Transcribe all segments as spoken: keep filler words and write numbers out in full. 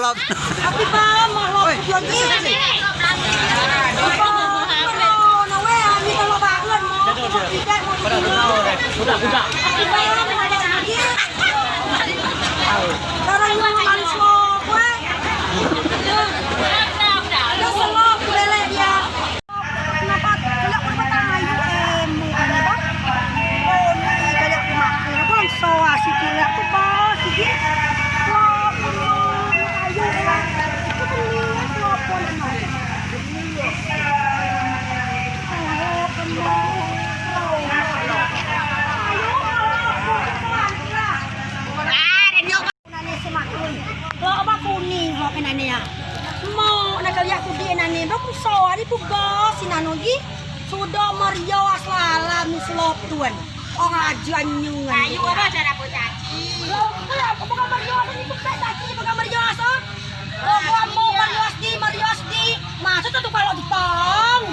Tapi paham, mau lo lagi. Paham, mau lo, nah, weh, ami kalau bangun, mau tidak, mau tidak. Tapi paham, ada lagi. Orang yang manis lo, weh. Udah selok, belek dia. Kenapa? Kalau aku dapat tangan itu, eh, mau ada apa? Oh, ini kalau aku makan, aku langsung asik, kalau aku pas, sih. Wah, ayo, lah. Itu kan niat, apa namanya? Ayo, kembali. Ayo, kalau aku pelan, lah. Nane si makui. Lok ba kuning, lok nane ya. Mok, nak keliak kudi nane, ba kuso, adi pugas si nano gi. Sudo merias lalam ni selop tun. Ong ajan nyuan. Ayu, apa cara bu caci? Lok, kalau aku bukan merias, ini bukan caci, bukan merias, oh. Lok, gua mau merias di, merias di. Maksud tu kalau Jepang.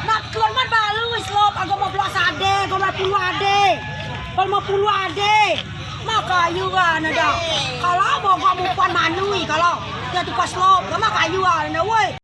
Nak keluar mat balu, selop, agak mau belas ade, agak mau puluh ade. Kalau mau puluh ade. Makayuan ada. Kalau mau gua mupan manui kalau dia tu pas lop, gua makayuan ada, woi.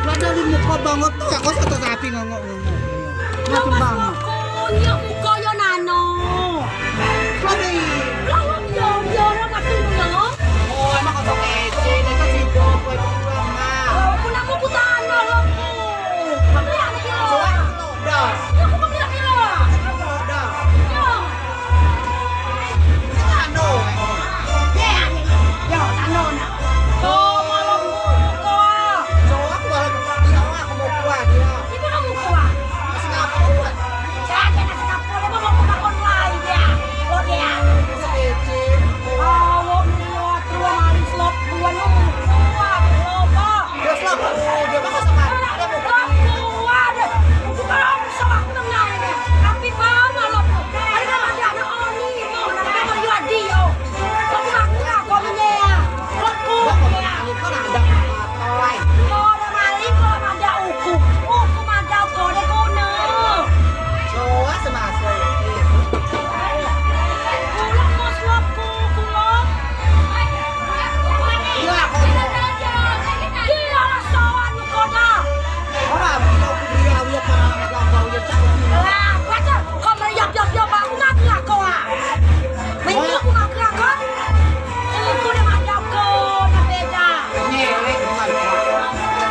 Lada di muka banget tuh, aku satu sapi ngongok-ngongok. Macam banget. Kunyuk muka yo nano. Lada i. Lawan yo, yo, orang mati yo. Oh, emang kau kece, ini kan si Dok, kau itu pulang, Mak. Oh, aku nak mau putar anak lo. Aku nak lagi lo. Soal lo, dah. Ya, aku mau bilang lo. Dah. Ya. Tano. Ya, ya, ya. Ya, tano nak. Oh, malam buka. Soal aku malam buka, dia, aku mau buat dia. Ibu kamu kuat. Masih ngapain? Saya ada nasi kapur, dia mau buka online dia. Lo dia. Bisa kece. Oh, lo beli lo, terus malam selop, buat lo, kuat, lo, Pak. Dia selop, oh, dia bakal sama. Ada mau. Lo kuat. Bukan lo bisa, aku tenang ini. Tapi mama lo, ada nggak ada, ada Oni, mau, nanti mau jual dia. Lo kuat, kuat, kau punya ya. Lo kuat, ya. Kau ada. Kau udah balik, kau ada uku. Uku madau kau deh, kau ne. Coa semasa. Pulang, kau suap ku, pulang. Gila, kau. Gila, lah, soal lu, kau dah. Orang, kau beri awet, kau, kau, kau, ya, cakep. Lah, baca, kau meriap, yap, yap, aku nak, nak, kau, ah. Main, aku nak, nak, kau. Aku udah madau, kau, nak beda. Nyelek, bukan.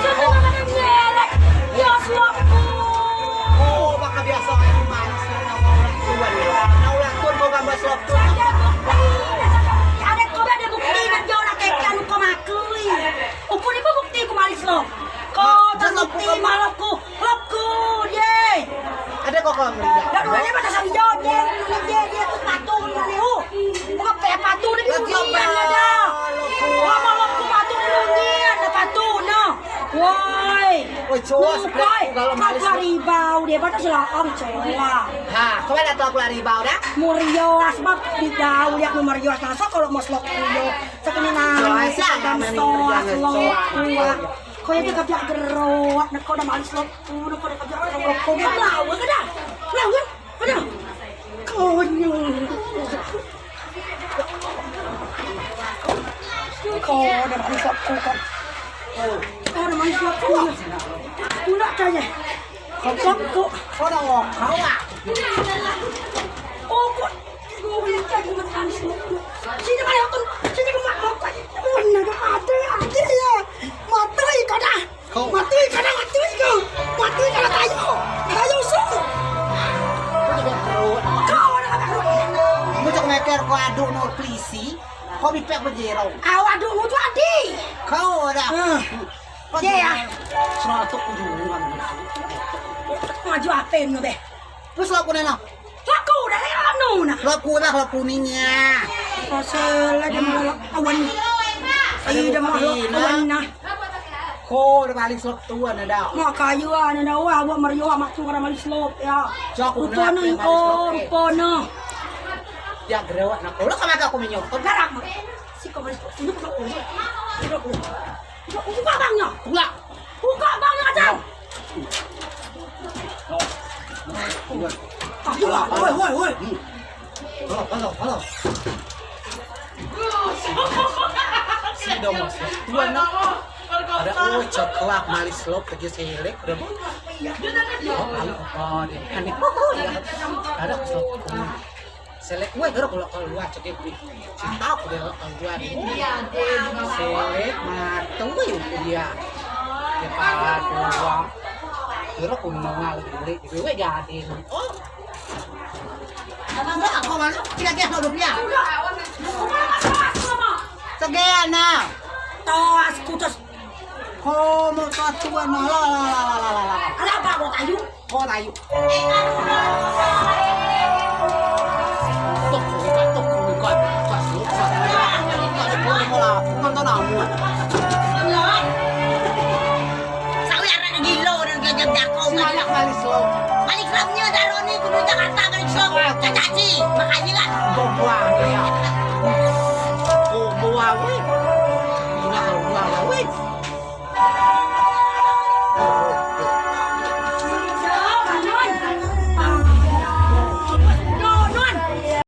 Cucu mana nyelek? Ya, suapku. Oh, maka biasa main manis sama orang tua. Nah, orang tua kau gambar suap tuh. Ada bukti, ada bukti, ada kau ada bukti, nak dia orang keke anu kau makui. Uku ni pun bukti ku malis lo. Kau tak bukti malah ku. Lok ku, ye. Ada kok kau melihat? Dak dulu dia macam sandi jawab, ye. Ye, ye, ye, tu sepatu, ni, ni, uh. Bukan pe sepatu ni, dia bunyi, ada. Lama lok ku sepatu ni, bunyi, ada sepatu, nah. Woi. Woi, cowok, bukai. Kalau malis. Aku ribau, dia patut selah, om, cowok. Ha, kau ada tu aku ribau, dah? Murio, sebab tidak, lihat murio, masa kalau mau selok, murio. Sekali nangis, sedang soas, selok, kuat. Ko yo dio kejak gerot, neko dah malis lok, neko dah kejak gerot, ko dio lawan ke dah? Lawan, ke dah? Konyol. Ko dah malis lok, ko dah malis lok, ko dah. Ko dah, ko. Ko dah, ko. Oh, ko. Sini, mari, aku. Sini, ke mak, aku. Oh, nah, ada, ada, ya. Matui kau dah. Kau. Matui kau dah, matui kau. Matui kau dah, tayo. Tayo, su. Kau dah kata kau. Mu cak meker kau aduk no pelisi. Kau bipek bejero. Au aduk mu tu adi. Kau dah. Hmm. Ye, ya. Seratuk ujung. Maju apa nu deh? Terus laku nena. Laku dah, ya, Nah. Lok kuning, lok kuningnya. Pasal ada malah awan. Ayo, ada malah awan nah. Ko udah balik selok tuan ada. Mak kayu ah, nanda wah, buat meriah mak tu orang balik selok ya. Cok, upo udah, no, udah balik selok, oh, eh. Upo no. Dia gerewak nak. Lok kemana aku minyak? Kau garang. Si kau balik selok. Ini kau. Ini kau. Buka bangnya. Buka. Buka bangnya, Acang. Buka. Woi, woi, woi. Halo, halo, halo. Si dong, Mas. Tuan, no. Ada, oh, coklat malis lop kerja selek, udah. Oh, halo, oh, dia. Aneh. Oh, ya. Ada selop. Selek, weh, gerok kalau keluar, cek dia. Cinta aku dia kalau keluar. Selek, mata, weh, dia. Dia pada dua. Gerok, aku nongol, beli, beli, weh, jadi. Oh. Apa, apa, apa, apa? Pia, pia, dua pia. Segean, nah. Tos, kutus. Komo tua tua no, la, la, la. Ada apa, mau tayu? Mau tayu. Tok, buka, tok, buka. Pas, pas. Pas, komo lah, bukan tau namu. Sawi arak gilo, dan gajah jakau. Si anak balik selok. Balik seloknya, Daroni, kudu Jakarta, balik selok. Cacaci, makanya kan. Buang, ya. Buang, weh.